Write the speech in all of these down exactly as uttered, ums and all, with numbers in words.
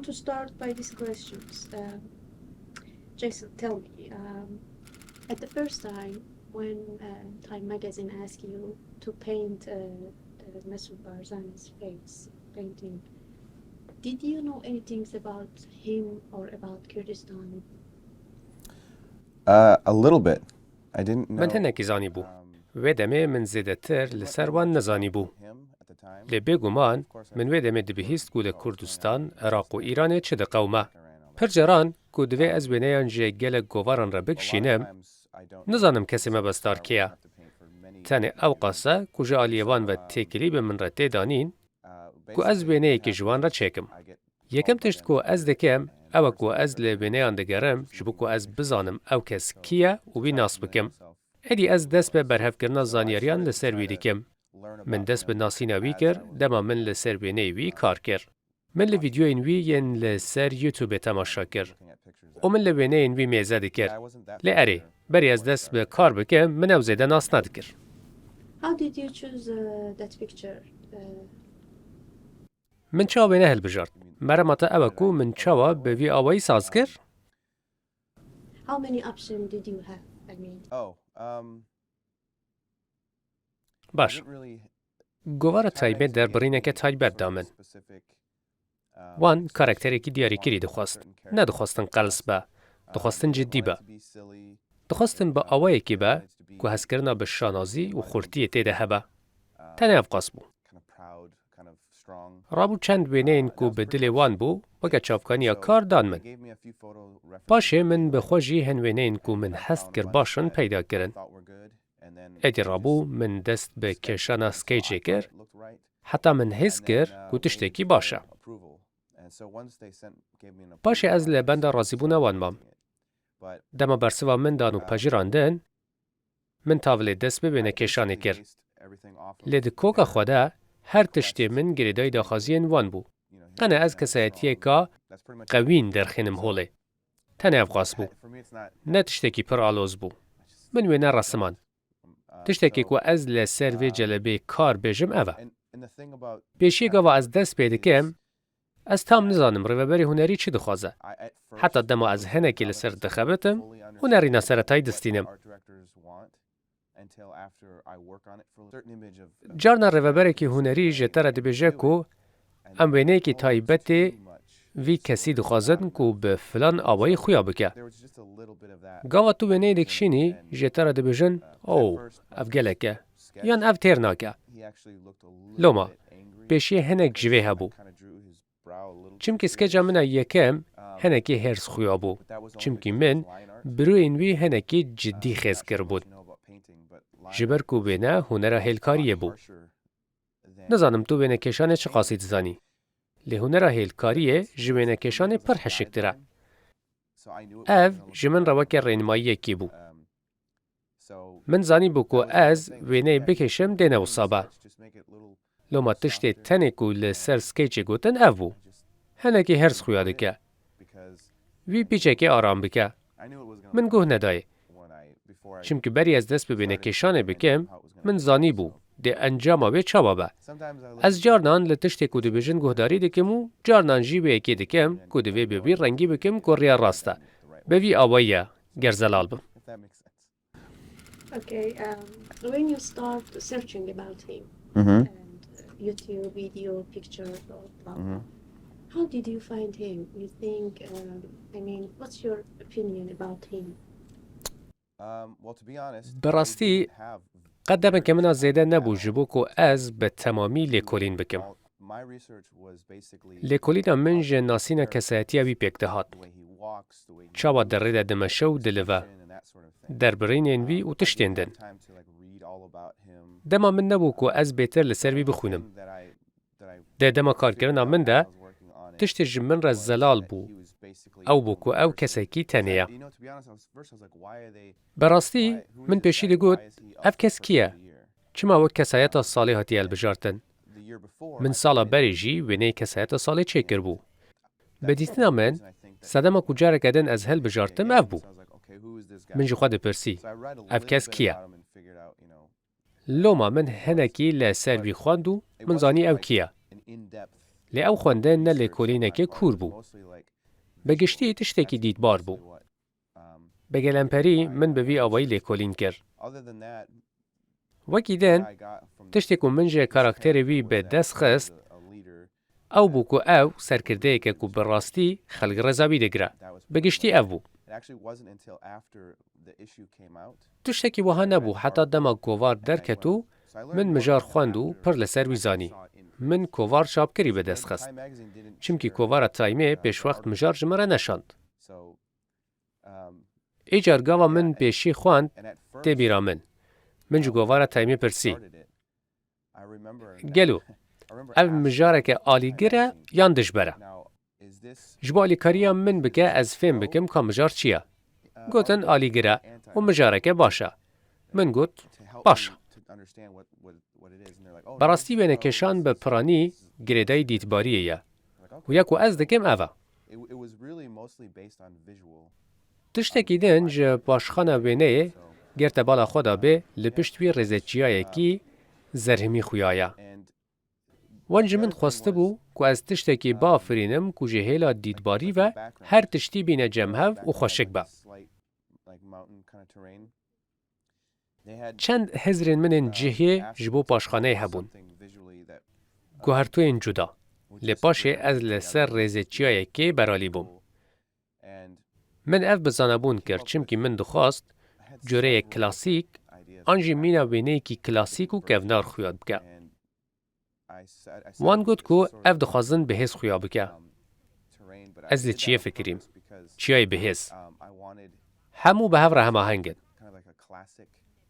To start by these questions, um, Jason, tell me, um, at the first time when uh, Time Magazine asked you to paint uh, uh, Masoud Barzani's face painting, did you know anything about him or about Kurdistan? Uh, a little bit. I didn't know. Min hinekî zanîbû. Wê demê min zêdetir li ser wan nizanîbû. Lê bêguman min wê demê dibihîst ku li Kurdistan, Iraq û Îranê çi diqewime. Pir caran ku divê ez wêneyan ji gelek govaran re bikişînim, nizanim kesê mebesdar kê ye. Tenê ew qas e ku ji aliyê wan ve têkilî bi min re tê danîn ku ez wêneyekê ji wan re çêkim. Yekem tişt ku ez dikim, ew e ku ez li wêneyan digerim, ji bo ku ez bizanim ew kes kî ye û wî nas bikim. Êdî ez dest bi berhevkirina zanyariyan li ser wî dikim. Min dest bi nasîna wî kir, dema min li ser wêneyê wî kar kir. Min li vîdyoyên wî yên li ser YouTubeê temaşe kir. Û min li wêneyên wî mêze dikir. Lê erê, berî ez dest bi kar bikim, min ew zêde nas nedikir. How did you choose uh, that picture? Uh, Min çawa wêne hilbijart? Merema te ew e ku min çawa bi vî awayî saz kir? how many options did you have? I mean, Oh, um, Baş. Govara taybet derbirîneke taybet da min. Wan karakterekî diyarîkirî dixwest. Nedixwestin qels be. Dixwestin ciddî be. Dixwestin bi awayekî be ku hezkirina bi şanazî û xurtiyê tê de hebe. Tenê ev qas bû. Rabû çend wêneyên ku bi dilê wan bû, weke çavkaniya kar dan min. Paşê min bi xwe jî hin wêneyên ku min hest kir baş in peyda kirin. Êdî rabû min dest bi kêşana skeyçê kir, heta min hêz kir ku tiştekî baş e. Paşê ez li benda razîbûna wan mam. Dema bersiva min dan û pejirandin, min tavilê dest bi wênekêşanê kir. Lê di koka xwe de her tiştê min girêdayî daxwaziyên wan bû. Qene ez kesayetiyeka qewîn derxînim holê. Tenê ev qas bû. Ne tiştekî pir aloz bû. Min wê neresimand. Tiştekî ku ez li ser vê celebê kar bêjim ev e. Pêşiyê gava ez dest pê dikim, ez tam nizanim rêveberê hunerî çi dixwaze. Heta dema ez hinekî li ser dixebitim, hunerîna seretayî distînim. Carna rêveberekî hunerî ji te re dibêje ku em wêneyekî taybetê vî kesî dixwazin ku bi filan awayî xuya bike. Gava tu wêneyê dikişînî, ji te re dibêjin, "Oh, ev gelek e." Yan ev têr nake. Loma, pêşiyê hinek ji vê hebû. Çimkî skeca min a yekem hinekî hêrs xuya bû. Çimkî min birûyên wî hinekî ciddî xêz kiribûn. Ji ber ku wêne hunera hêlkariyê bû. Nizanim tu wênekêşanê çiqasî dizanî. Lê hunera hêlkariyê ji wênekêşanê pir hişktir e. Ev ji min re weke rênmayiyekî bû. Min zanîbû ku ez wêneyê bikêşim dê ne wisa be. Loma tiştê tenê ku li ser skeyçê gotin ev bû. Hinekî hêrs xuya dike. Wî pîçekê aram bike. Min guh nedayê. Çimkî berî ez dest bi wênekêşanê bikim, min zanîbû dê encama wê çawa be. Ez carnan li tiştê ku dibêjin guhdarî dikim û carnan jî wê yekê dikim ku divê bi vî rengî bikim ku riya rast e. Bi vî awayî ye, ger zelal bim. Okay, um, when you start searching about him Mhm. and uh, YouTube video, picture, blah, blah, blah, how did you find him? You think, um, I mean, what's your opinion about him? Um, well, to be honest, Bi rastî, qet demeke min a zêde nebû ji bo ku ez bi temamî lêkolîn bikim. Lêkolîna min ji nasîna kesayetiya wî pêk dihat. Çawa di rê de dimeşe û dilive. Derbirînên wî û tiştên din. Dema min nebû ku ez bêtir li ser wî bixwînim. Di dema karkirina min de tiştê ji min re zelal bû. Ew bû ku ew kesekî tenê ye. Bi rastî, min pêşî digot, ev kes kî ye? Çima wek kesayeta salê hatiye hilbijartin? Min sala berê jî wêneyê kesayeta salê çêkiribû. Bi dîtina min, sedema ku careke din ez hilbijartim ev bû. Min ji xwe dipirsî, ev kes kî ye? Loma min hinekî li ser wî xwend û min zanî ew kî ye. Lê ew xwendin ne lêkolîneke kûr bû. Bi giştî tiştekî dîtbar bû. Bi gelemperî min bi vî awayî lêkolîn kir. Wekî din, tiştê ku min ji karakterê wî bi dest xist, ew bû ku ew serkirdeyeke ku bi rastî xelk rêza wî digire. Bi giştî ev bû. Tiştekî wiha nebû heta dema kovar derket û min mijar xwend û pir li ser wî zanî. Min kovar çapkirî bi dest xist. Çimkî kovara Timeê pêşwext mijar ji min re neşand. Ê car gava min pêşî xwend tê bîra min. Min ji kovara Timeê pirsî. Gelo, ev mijareke alîgir e yan dijber e? Ji bo alîkariya min bike ez fêm bikim ka mijar çi ye. Gotin alîgir e û mijareke baş e. Min got, baş e. Bi rastî wênekêşan bi piranî girêdayî dîtbariyê ye. Û ya ku ez dikim ev e. Tiştekî din ji paşxana wêneyê ger te bala xwe da bê, li pişt wî rêzeçiyayekî zerhimî xuya ye. Wan ji min xwestibû ku ez tiştekî biafirînim ku ji hêla dîtbarî ve her tiştî bîne cem hev û xweşik be. Çend hizrên min ên cihê ji bo paşxaneyê hebûn. Guhertûyên cuda. Lê paşê ez li ser rêzê çiyayekê beralî bûm. Min ev bi zanebûn kir, çimkî min dixwast cureyek klasîk an jî mîna wêneyekî klasîk û kevnar xuya bike. Wan got ku ev dixwazin bihêz xuya bike. Ez li çiyê fikirîm. Çiyayê bihêz. Hemû bi hev re hemaheng in.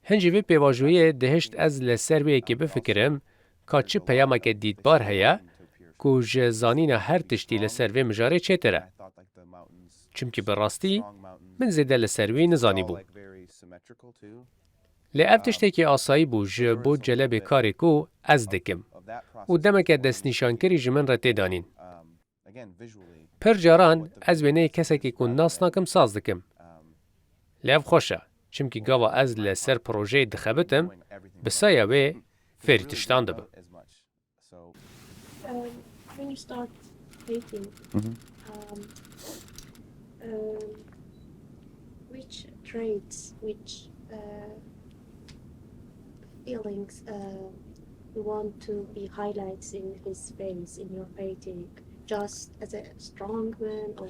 Hin ji vê pêvajoyê dihişt ez li ser wê yekê bifikirim ka çi peyameke dîtbar heye ku ji zanîna her tiştî li ser vê mijarê çêtir e. Çimkî bi rastî min zêde li ser wî nizanîbû. Lê ev tiştekî asayî bû ji bo celebê karê ku ez dikim. Û demeke destnîşankirî ji min re tê danîn. Pir caran ez wêneyê kesekî ku nas nakim saz dikim. Lê ev xweş e, çimkî gava ez li ser projeyê dixebitim, bi saya wê fêrî tiştan dibim. Um, when you start painting, um, um, which traits, which uh, feelings uh, you want to be highlights in his face in your painting? Just as a strong man, or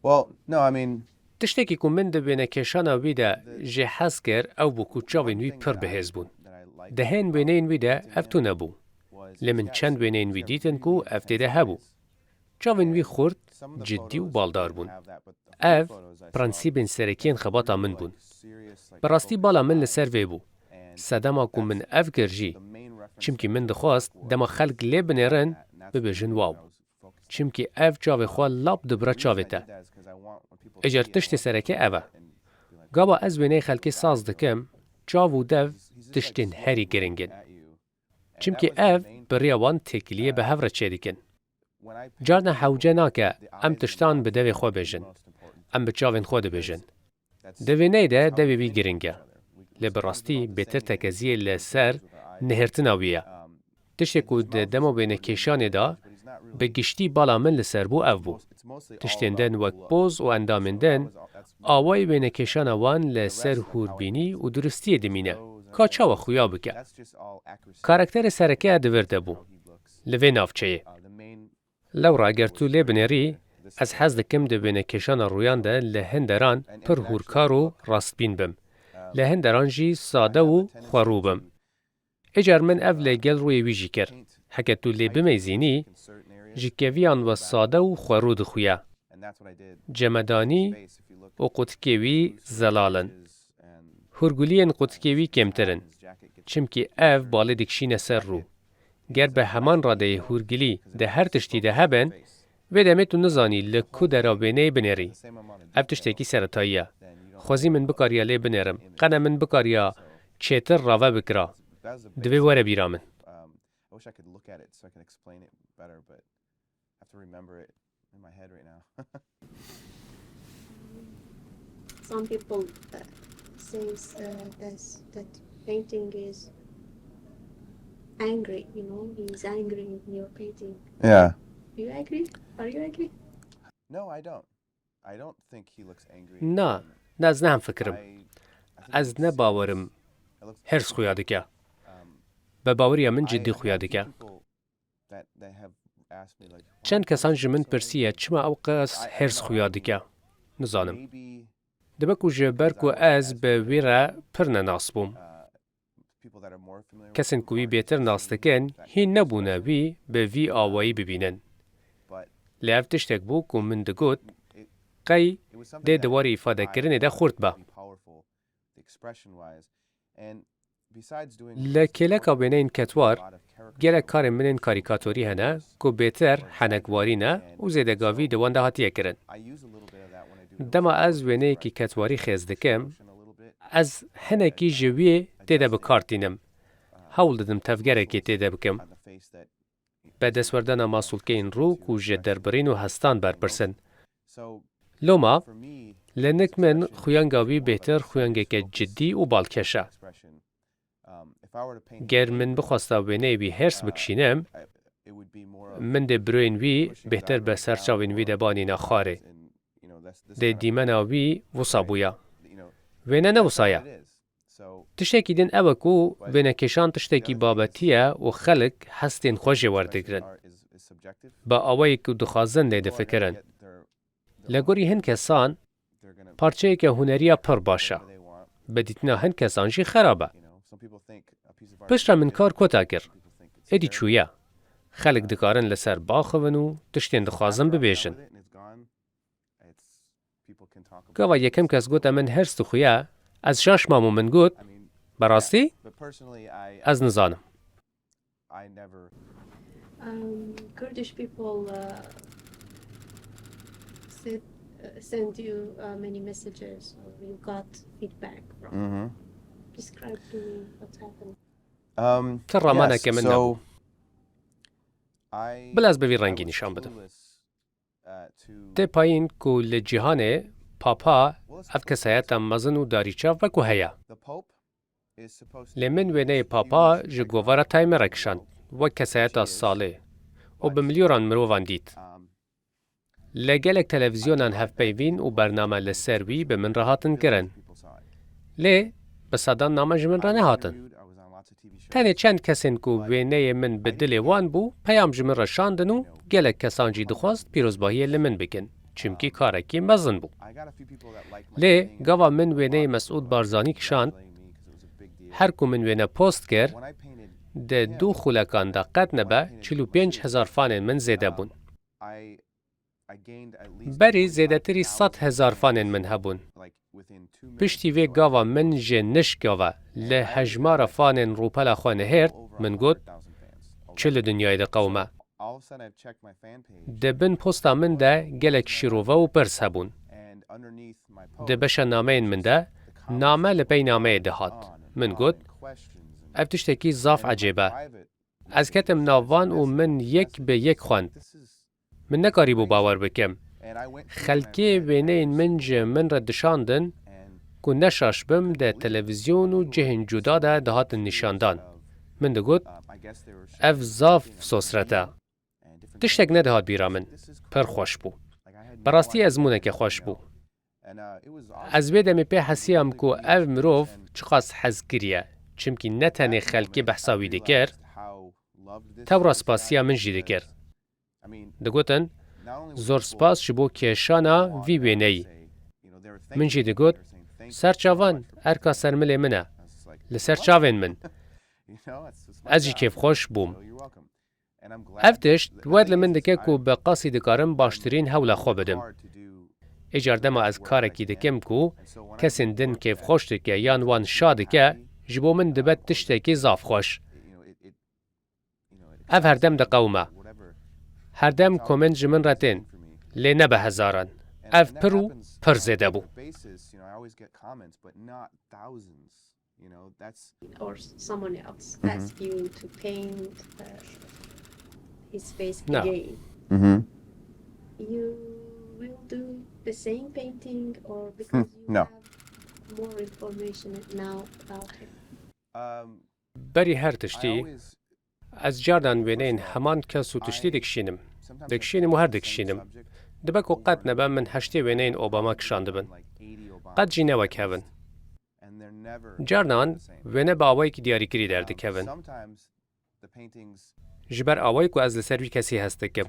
Well, no, I mean, Tiştekî ku min di wênekêşana wî de jê hez kir ew bû ku çavên wî pir bihêz bûn. Di hên wêneyên wî de ev tune bû. Lê min çend wêneyên wî dîtin ku ev tê de hebû. Çavên wî xurt, ciddî û baldar bûn. Ev, prensîbên serekî yên xebata min bûn. Bi rastî bala min li ser vê bû. Sedema ku min ev kir jî. Çimkî min dixwest dema xelk lê binêrin, bibêjin wow. Çimkî ev çavê xwe lap dibire çavê te. Eger tiştê sereke ev e. Gava ez wêneyê xelkê saz dikim, çav û dev tiştên herî giring in. Çimkî ev bi riya wan têkiliyê bi hev re çêdikin. Carna hewce nake em tiştan bi devê xwe bêjin. Em bi çavên xwe dibêjin. Di wêneyê de devê wî giring e. Lê bi rastî bêtir tekeziyê li ser nihêrtina wî ye. Tiştê ku di dema wênekêşanê de bi giştî bala min li ser bû ev bû. Tiştên din wek poz û endamên din awayê wênekêşana wan li ser hûrbînî û duristiyê dimîne ka çawa xuya bike. Karakterê sereke di vir de bû. Li vê navçeyê. Lewra eger tu lê binêrî, ez hez dikim di wênekêşana rûyan de li hin deran pir hûrkar û rastbîn bim. Li hin deran jî sade û xwerû bim. Êcar min ev li gel rûyê wî jî kir. Heke tu lê bimeyzînî, ji keviyan we sade û xwerû dixuye. Cemedanî û qutikê wî zelal in. Hûrguliyên qutikê wî kêmtir in. Çimkî ev balê dikişîne ser rû. Ger bi heman radeyê hûrgilî di her tiştî de hebin, vê demê tu nizanî li ku dera wêneyê binêrî. Ev tiştekî seretayî ye. Xwezî min bikariya lê binêrim. Qene min bikariya çêtir rave bikira. Divê were bîra min. I wish I could look at it so I can explain it better, but I have to remember it in my head right now. Some people uh, says uh, this, that painting is angry, you know, he's angry in your painting. Yeah. Do you agree? Are you agree? No, I don't. I don't think he looks angry. Na, ne ez ne hemfikir im. Ez ne bawer im hêrs xuya dike. Bi baweriya min ciddî xuya dike. Çend kesan ji min pirsiye çima ew qas hêrs xuya dike. Nizanim. Dibe ku ji ber ku ez bi wî re pir nenas bûm. Kesên ku wî bêtir nas dikin, hîn nebûne wî bi vî awayî bibînin. Lê ev tiştek bû ku min digot, qey dê di warê îfadekirinê de xurt be. Li kêleka wêneyên ketwar, gelek karên min ên karîkatorî hene ku bêtir henekwarî ne û zêdegavî di wan de hatiye kirin. Dema ez wêneyekî ketwarî xêz dikim, ez hinekî ji wî tê de bi kar tînim. Hewl didim tevgerekê tê de bikim. Bi destwerdana masûlkeyên rûk û ji derbirîn û hestan berpirsin. Loma, li nik min xuyanga wî bêtir xuyangeke cidî û balkêş e. Ger min bixwesta wêneyê wî hêrs bikişînim, min dê biroyên wî bêhtir bi ser çavên wî de banîna xwarê. Dê dîmena wî wisa bûya. Wêne ne wisa ye. Tiştekî din ew e ku wênekêşan tiştekî babetî ye û xelk hestên xwe jê werdigrin. Bi awayek ku dixwazin lê difikirin. Li gorî hin kesan, parçeyeke hunerî ya pir baş e. Bi dîtina hin kesan jî xerab e. Piştre min kar kota kir. Êdî çûye. Xelk dikarin li ser baxivin û tiştên dixwazin bibêjin. Gava yekem kes gote min hêrs dixuye, ez şaş mam û min got, bi rastî? Ez nizanim. Um, Kurdish people uh, said, uh, send you uh, many messages or you got feedback from. Describe to me what happened. Um, Ti ramaneke min nebû. Bila ez bi vî rengî nîşan bidim. Tê payîn ku li cîhanê Papa ev kesayeta mezin û darîçav be ku heye. Lê min wêneyê Papa ji govara Time re kişand, wek kesayeta salê û bi milyoran mirovan dît. Li gelek televîzyonan hevpeyvîn û bername li ser wî bi min re hatin kirin. Lê bi sedan name ji min re nehatin. Tenê çend kesên ku wêneyê min bi dilê wan bû, peyam ji min re şandin û gelek kesan jî dixwest pîrozbahiyê li min bikin, çimkî karekî mezin bû. Lê gava min wêneyê Mesûd Barzanî kişand, her ku min wêne post kir, di du xulekan de qet nebe çil û pênc hezar fanên min zêde bûn. Berî zêdetirî sed hezar fanên min hebûn. Piştî vê gava min ji nişka ve li hejmara fanên rûpela xwe nihêrt, min got, çi li dinyayê diqewime? Di bin posta min de gelek şîrove û pirs hebûn. Di beşa nameyên min de name li pey nameyê dihat. Min got, ev tiştekî zaf ecêb e. Ez ketim nav van û min yek bi yek xwend. Min nekarîbû bawer bikim. Xelkê wêneyên min ji min re dişandin ku ne şaş bim di televîzyon û cihên cuda de dihatin nîşandan. Min digot, ev zaf sosret e. Tiştek nedihat bîra min. Pir xweş bû. Bi rastî ezmûneke xweş bû. Ez wê demê pê hesiyam ku ev mirov çiqas hez kiriye, çimkî ne tenê xelkê behsa wî dikir, tewra spasiya min jî dikir. Digotin, zor spas ji bo kêşana vî wêneyî. Min jî digot, ser çavan, erka ser milê min e. Li ser çavên min. Ez jî kêfxweş bûm. Ev tişt wed li min dike ku bi qasî dikarim baştirîn hewla xwe bidim. Îcar dema ez karekî dikim ku kesên din kêfxweş dike yan wan şa dike, ji bo min dibe tiştekî zaf xweş. Ev herdem diqewime. Herdem komên ji min re tên, lê ne bi hezaran. Ev pir û pir zêde bû. Or someone else ask you to paint uh, his face No. Again. Mhm. You will do the same painting, or because you No. Have more information now about him? Um, Berî her tiştî, ez cardan wêneyên heman kes û tiştî dikişînim. Dikişînim û her dikişînim. Dibe ku qet nebe min heştê wêneyên Obama kişandibin. Qet jî ne wek hev in. Carnan wêne bi awayekî diyarîkirî derdikevin. Ji ber awayê ku ez li ser wî kesî hez dikim.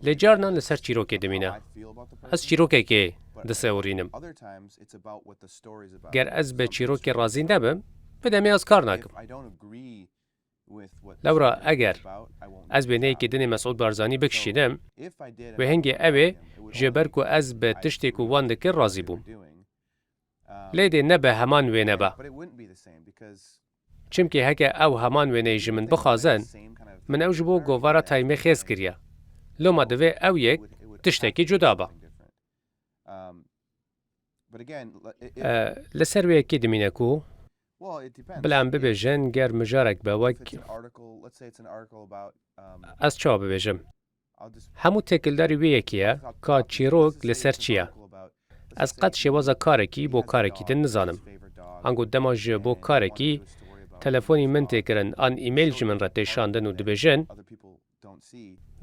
Lê carnan li ser çîrokê dimîne. Ez çîrokekê disewirînim. Ger ez bi çîrokê razî nebim, bi demê ez kar nakim. Lewra eger ez wêneyekî dinê Mesûd Barzanî bikişînim, wê hingê ew ê ji ber ku ez bi tiştê ku wan dikir razî bûm. Lê dê nebe heman wêne be. Çimkî heke ew heman wêneyê ji min bixwazin, min ew ji bo govara Time-ê xêz kiriye. Loma divê ew yek tiştekî cuda be. E, li ser wê yekê dimîne ku, bila em bibêjin, ger mijarek be wek, ez çawa bibêjim? Hemû têkildarî wê yekê ye, ka çîrok li ser çi ye. Ez qet şêwaza karekî bo karekî din nizanim. Ango dema ji bo karekî telefonî min tê kirin an îmeyl ji min re tê şandin û dibêjin,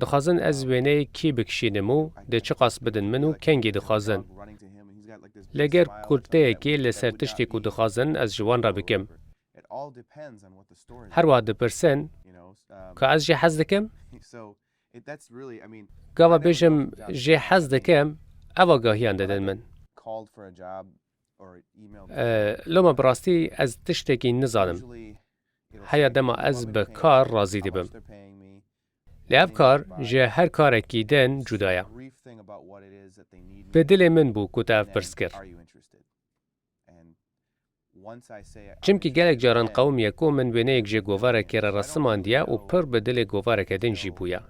dixwazin ez wêneyê kî bikişînim û dê çiqas bidin min û kengî dixwazin. Lê ger kurteyekê li ser tiştê ku dixwazin ez ji wan re bikim. Her wiha dipirsin, ka ez jê hez dikim? Gava bêjim jê hez dikim, ev agahiyan didin min. E, loma bi rastî ez tiştekî nizanim. Heya dema ez bi kar razî dibim. Lê ev kar ji her karekî din cuda ye. Bi dilê min bû ku te ev pirs kir. Çimkî gelek caran qewimiye ku min wêneyek ji govarekê re resimandiye û pir bi dilê govareke din jî bûye.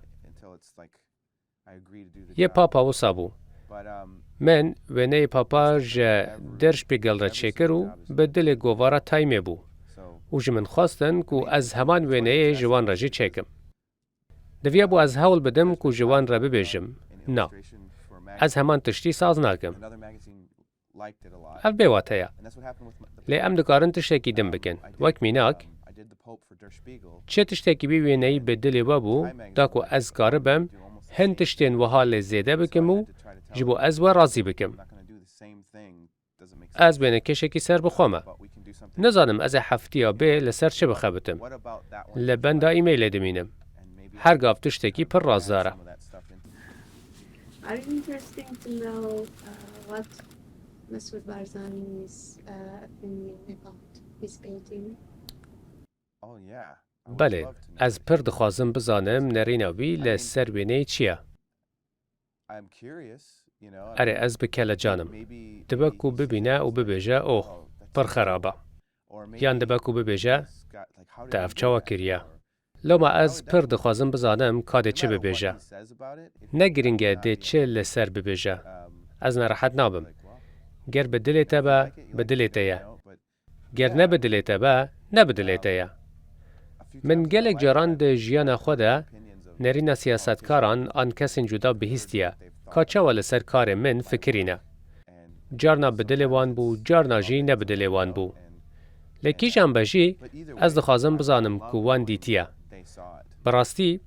Yê Papa wisa bû. Min wêneyê Papa ji Der Spiegel re çêkir û bi dilê govara Time-ê bû. Û ji min xwestin ku ez heman wêneyê ji wan re jî çêkim. Diviyabû ez hewl bidim ku ji wan re bibêjim, na, ez heman tiştî saz nakim. Ev bêwate ye. Lê em dikarin tiştekî din bikin. Wek mînak, çi tiştekî wî wêneyî bi dilê we bû, da ku ez karibim hin tiştên wiha lê zêde bikim û ji bo ez we razî bikim. Ez wênekêşekî serbixwe me. Nizanim ez ê heftiya bê li ser çi bixebitim. Li benda îmeylê dimînim. Her gav tiştekî pir razdar e. Are you interesting to know, uh, what Masoud Barzani is, uh, opinion about this painting? Belê, ez pir dixwazim bizanim nerîna wî li ser wêneyê çi ye. Erê, ez bi kelecan im. Dibe ku bibîne û bibêje, oh, pir xerab e. Yan dibe ku bibêje, te ev çawa kiriye? Loma ez pir dixwazim bizanim ka dê çi bibêje. Ne giring e dê çi li ser bibêje. Ez nerehet nabim. Ger bi dilê te be, bi dilê te ye. Ger ne bi dilê te be, ne bi dilê te ye. Min gelek caran di jiyana xwe de nerîna siyasetkaran an kesên cuda bihîstiye, ka çawa li ser karê min fikirîne. Carna bi dilê wan bû, carna jî ne bi dilê wan bû. Lê kîjan be jî, ez dixwazim bizanim ku wan dîtiye. Bi rastî,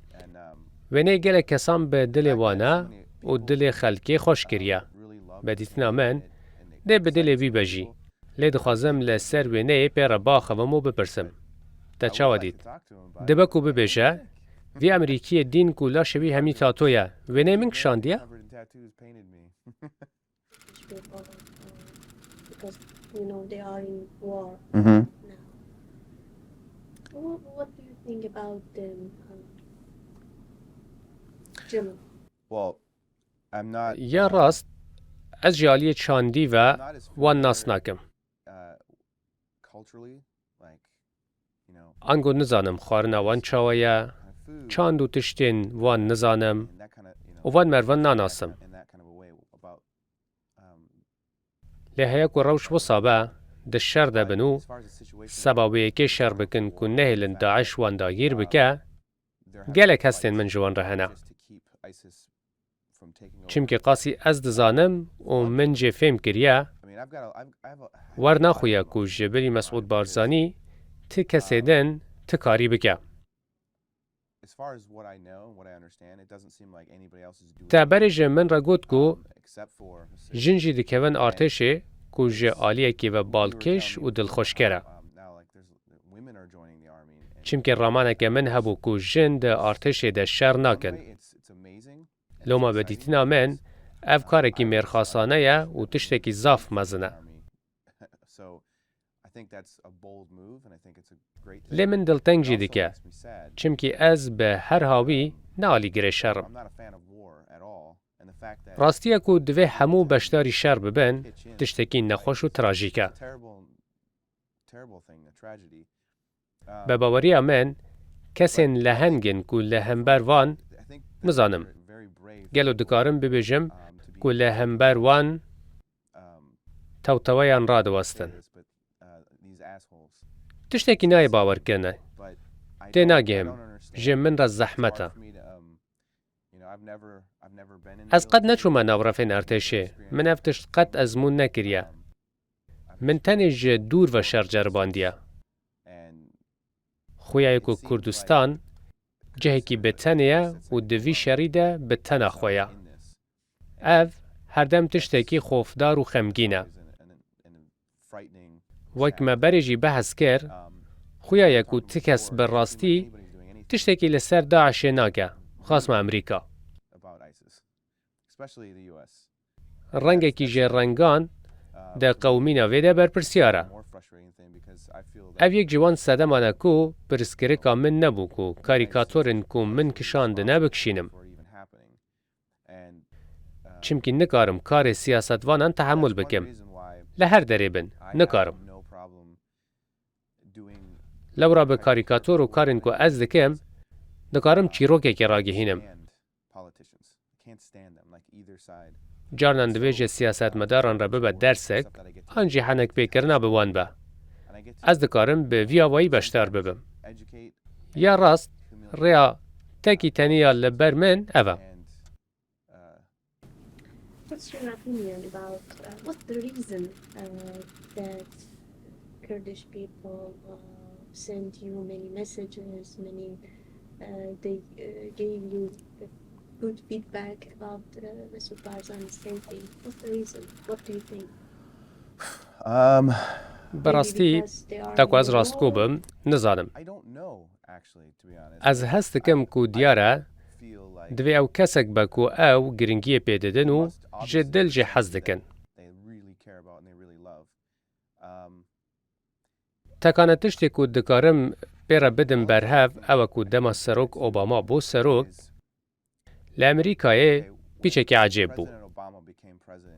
wêneyê gelek kesan bi dilê wan e û dilê xelkê xweş kiriye. Bi dîtina min, dê bi dilê wî be jî. Lê dixwazim li ser wêneyê pê re biaxivim û bipirsim. Te çawa dît? Dibe ku bibêje, vî Emerîkiyê dîn ku laşê wî hemî tato ye, wêneyê min kişandiye? People, uh, because, you know, they are in war Mhm. now. What, what do you think about them, um, Jimmy? Well, I'm not, Ya uh, rast, ez ji aliyê çandî ve not as wan nas familiar, nakim. Uh, culturally, like, you know, Ango nizanim xwarina wan çawa ye, kind of food çand û tiştên wan nizanim and that kind of, you know, û van mervan nanasim. In that kind of a way about, um, Lê heya ku rewş wisa be, di şer de bin û seba wê yekê şer bikin ku nehêlin DAIŞ wan dagîr bike, gelek hestên min ji wan re hene. Çimkî qasî ez dizanim û min jê fêm kiriye, wernaxuye ku ji bilî Mesûd Barzanî ti kesê din ti karî bike. Te berê ji min re got ku jin jî dikevin artêşê ku ji aliyekî ve balkêş û dilxweşker e. Çimkî ramaneke min hebû ku jin di artêşê de şer nakin. Loma bi dîtina min, ev karekî mêrxasane ye û tiştekî zaf mezin e. Lê min dilteng jî dike, çimkî ez bi her hawî ne alîgirê şer im. Rastî ye ku divê hemû beşdarî şer bibin, tiştekî nexweş û trajîk e. Bi baweriya min, kesên leheng in ku li hember van, nizanim, gelo dikarim bibêjim ku li hember wan tewteweyan radiwestin. Tiştekî nayê bawerkirinê. Tênagihim. Ji min re zehmet e. Ez qet neçûme nav refên artêşê. Min ev tişt qet ezmûn nekiriye. Min tenê ji dûr ve şer ceribandiye. Xuya ye ku Kurdistan cihekî bi tenê ye û di vî şerî de bi tena xwe ye. Ev herdem tiştekî xofdar û xemgîn e. Wek me berê jî behs kir, xuya ye ku ti kes bi rastî tiştekî li ser DAIŞê nake, xasma Amerîka. Rengekî ji rengan di qewimîna vê de berpirsyar e. Ev yek ji wan sedeman e ku pirsgirêka min nebû ku karîkatorên ku min kişandine bikişînim. Çimkî nikarim karê siyasetvanan tehemûl bikim. Li her derê bin, nikarim. Lewra bi karîkator û karên ku ez dikim, dikarim çîrokekê ragihînim. Carinan divê ji siyasetmedaran re bibe dersek, an jî henekpêkirina bi wan be. Ez dikarim bi vî awayî beşdar bibim. Ya rast, rêya tekî tenê ya li ber min ev e. What's your opinion about, uh, what's the reason, uh, that Kurdish people, uh, send you many messages, many, uh, they, uh, gave you good feedback about, uh, Masoud Barzani's safety? What's the reason? What do you think? Um, Bi rastî, te ku ez rastgo bim, nizanim. Ez hez dikim ku diyar e, divê ew kesek be ku ew giringiyê pê didin û ji dil jî hez dikin. Tekane tiştê ku dikarim pê re bidim berhev ew e ku dema Serok Obama bû serok, li Amerîkayê pîçekî ecêb bû.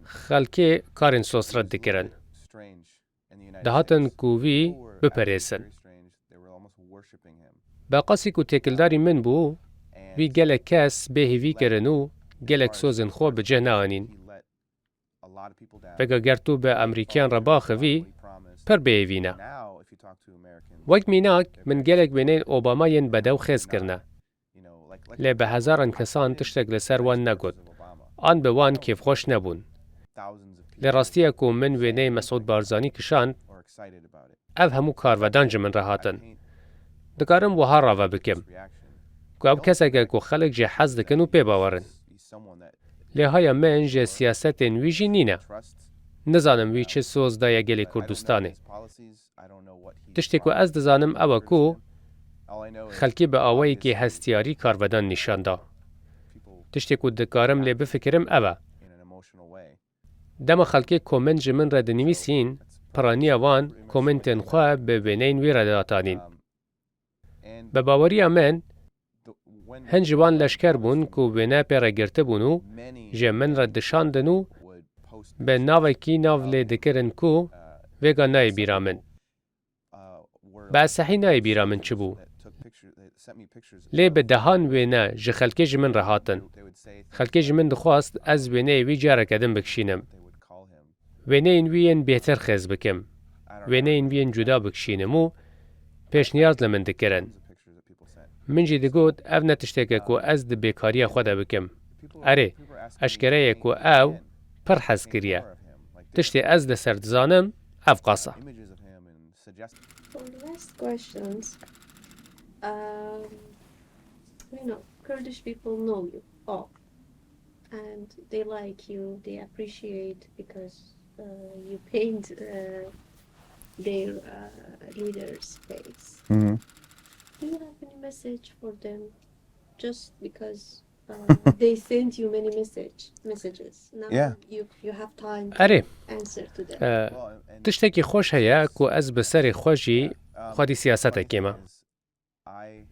Xelkê karên sosret dikirin. Dihatin ku wî biperêsin. Beqasî ku têkildarî min bû, wî gelek kes bêhêvî kirin û gelek sozên xwe bi cih neanîn. Vega ger tu bi Amerîkiyan re baxivî, pir bêhêvî ne. Wek mînak, min gelek wêneyên Obama yên bedew xêz kirine. Lê bi hezaran kesan tiştek li ser wan negot. An bi wan kêfxweş nebûn. Lê rastî ye ku min wêneyê Mesûd Barzanî kişand, ev hemû karvedan ji min re hatin. Dikarim wiha rave bikim, ku ew kesek e ku xelk jê hez dikin û pê bawer in. Lê haya min ji siyasetên wî jî nîne. Nizanim wî çi soz daye gelê Kurdistanê. Tiştê ku ez dizanim ew e ku xelkê bi awayekî hestiyarî karvedan nîşan da. Tiştê ku dikarim lê bifikirim ev e. Dema xelkê komênt ji min re dinivîsîn, piraniya wan komêntên xwe bi wêneyên wî re diatanîn. Bi baweriya min, hin ji wan leşker bûn ku wêne pê re girtibûn û ji min re dişandin û bi navekî nav lê dikirin ku vêga nayê bîra min. Bi esehî nayê bîra min çi bû. Lê bi dehan wêne ji xelkê ji min re hatin. Xelkê ji min dixwast ez wêneyê wî careke din bikişînim. Wêneyên wî yên bêhtir xêz bikim. Wêneyên wî yên cuda bikişînim û pêşniyaz li min dikirin. Min jî digot, ev ne tiştek e ku ez di bêkariya xwe de bikim. Erê, eşkere ye ku ew pir hez kiriye. Tiştê ez li ser dizanim, ev qas e. One of the last questions, um, You know, Kurdish people know you all, and they like you. They appreciate because uh, you paint uh, their uh, leader's face. Mhm. Do you have any message for them? Just because uh, they sent you many message messages. Now Yeah. you you have time Erê, to answer to them. e, tiştekî xweş heye ku ez bi serê xwe jî xwedî siyasetekê me.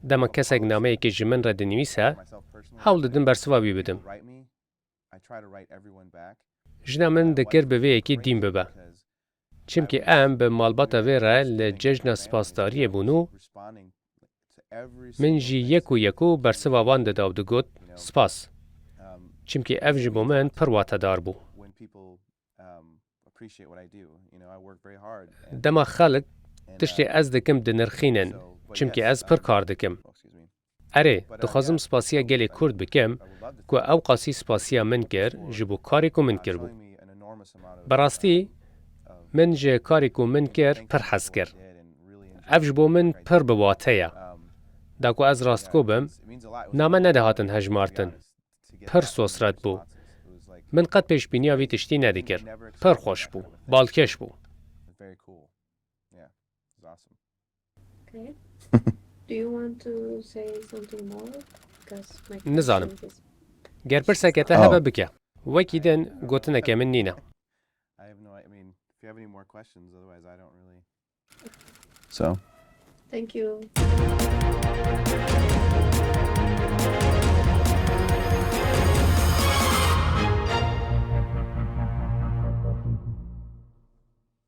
Dema kesek nameyekê ji min re dinivîse, hewl didim bersiva wî bidim. Jina min dikir bi vê yekê dîn bibe. Çimkî em bi malbata vê re li cejna spasdariyê bûn û min jî yek û yek û bersiva wan dida û digot, spas. Çimkî ev ji bo min pir watedar bû. Dema xelk tiştê ez dikim dinirxînin, çimkî ez pir kar dikim. Erê, dixwazim spasiya gelê Kurd bikim ku ew qasî spasiya min kir ji bo karê ku min kiribû. Bi rastî, min ji karê ku min kir pir hez kir. Ev ji bo min pir bi wate ye. Da ku ez rastgo bim, name nedihatin hejmartin. Pir sosret bû. Min qet pêşbîniya vî tiştî nedikir. Pir xweş bû. Balkêş bû. Okay. Do you want to say something more? Because my Nizanim. Question is Ger pirseke te Oh. hebe bike. Wekî din gotineke min nîne. I have no. I mean, if you have any more questions, otherwise, I don't really. So. Thank you.